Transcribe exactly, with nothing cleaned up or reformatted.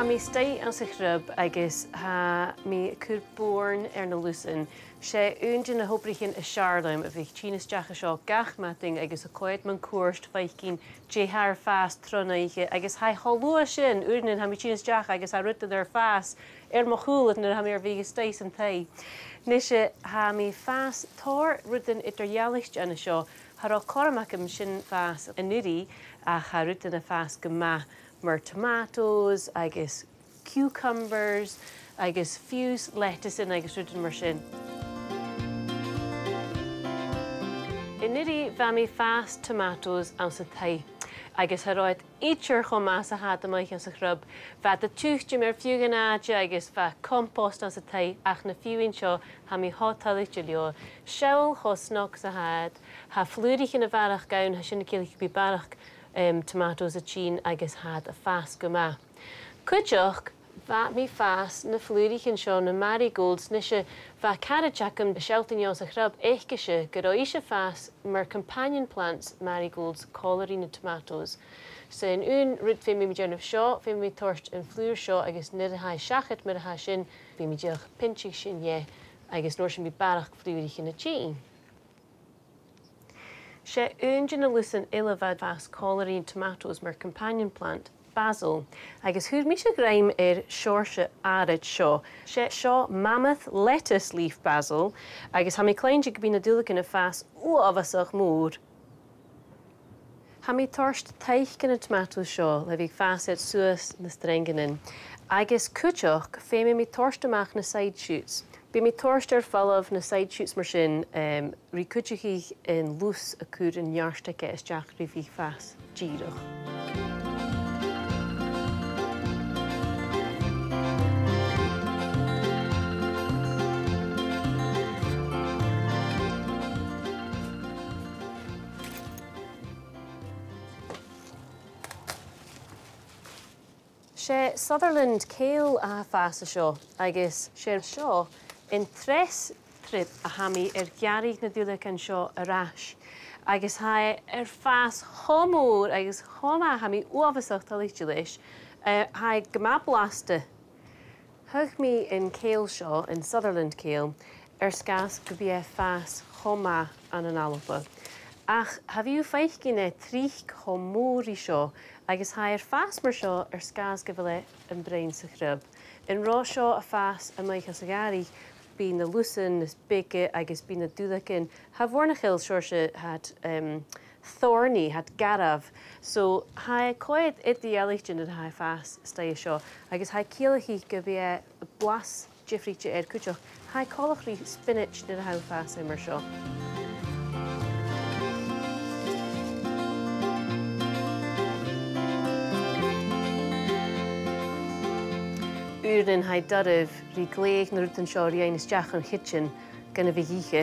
Mi a-staigh anns a' chrub agus tha mi a' cur bùrn air na lusan. 'S e aon de na h-obraichean as fheàrr leam a bhith a' tighinn a-steach an seo gach madainn agus a' coimhead mun cuairt feuch dè tha air fàs tron oidhche, agus tha e cho luath sin, uaireannan tha mi a' tighinn a-steach agus tha rudan air fàs air mo chùlaibh nuair a tha mi air a bhith a-staigh san taigh. Nise, tha mi a' fàs tòrr rudan eadar-dhealaichte an seo. Cha robh cothrom agam sin fàs an-uiridh, ach tha rudan a' fàs gu math mar tomatoes agus cucumbers agus fiù 's lettuce agus rudan mar sin. An-uiridh bha mi a' fàs tomatoes anns an taigh, agus cha robh iad idir cho math 's a tha iad a-muigh anns a' chrub. Bha iad a' tuiteam air feadh an àite agus bha compost anns an taigh, ach na fiamhain seo, tha mi cho toilichte leotha. Seall cho snog 's a tha iad. Tha flùraichean a bharrachd ann, tha sin a' ciallachadh gum bi barrachd, em, tomatoes a' tighinn agus tha iad a' fàs gu math. Cuideachd, bha mi a' fàs na flùraichean seo, na marigolds. Nise, bha caraid agam a' sealltainn dhomh sa chrub aicese gun robh ise a' fàs mar companion plants marigolds còmhla ri na tomatoes. So an aon rud feumaidh mi dèanamh seo, feumaidh mi toirt am flùr seo agus nuair a tha e seachad mar a tha sin, bidh mi dìreach a' pinseadh sin dheth, agus an uair sin bidh barrachd flùraichean a' tighinn. 'S e aon de na lusan eile a bha a' fàs còmhla ri na tomatoes mar companion plant, basil, agus fhuair mise grèim air seòrsa àraid seo. 'S e seo mammoth lettuce leaf basil, agus tha mi a' cluinntinn gum bi na duilleagan a' fàs uabhasach mòr. Tha mi a' toirt taic dha na tomatoes seo le bhith a' fàs suas na sreangannan, agus cuideachd feumaidh mi toirt a-mach na side shoots. Bidh mi a' toirt air falbh na side shoots mar sin, em, ri cuideachadh an lus a' cur an neart aige a-steach ri bhith a' fàs dìreach. 'S e Sutherland kale a tha a' fàs an seo, agus 's e seo an treas trip a tha mi air gearradh na duilleagan seo air ais. Agus tha e air fàs cho mòr agus cho math, tha mi uabhasach toilichte leis. Eh, tha e gu math blasta. Thagh mi an kale seo, an Sutherland kale, air sgàth 's gum bi e a' fàs cho math ann an Alba. Ach cha bhi thu a' faicinn e tric cho mòr ri seo, agus tha e air fàs mar seo air sgàth 's gu bheil e am broinn sa chrub. An robh seo a' fàs a-muigh anns a' ghàrradh, bidh na lusan nas bige agus bidh na duilleagan, tha mòran a' chaill seòrsa, tha iad, em, thorny, tha iad garbh. So, tha e coimhead eadar-dhealaichte nuair a tha e a' fàs a-staigh an seo, agus tha e a' ciallachadh gum bi e blas diofraichte air cuideachd. Tha e coltach ri spinach nuair a tha thu a' fàs e mar seo. Uaireannan tha e doirbh ri gleidheadh na rudan seo ri fhaighinn a-steach dhan chidsin gun a bhith ag ithe.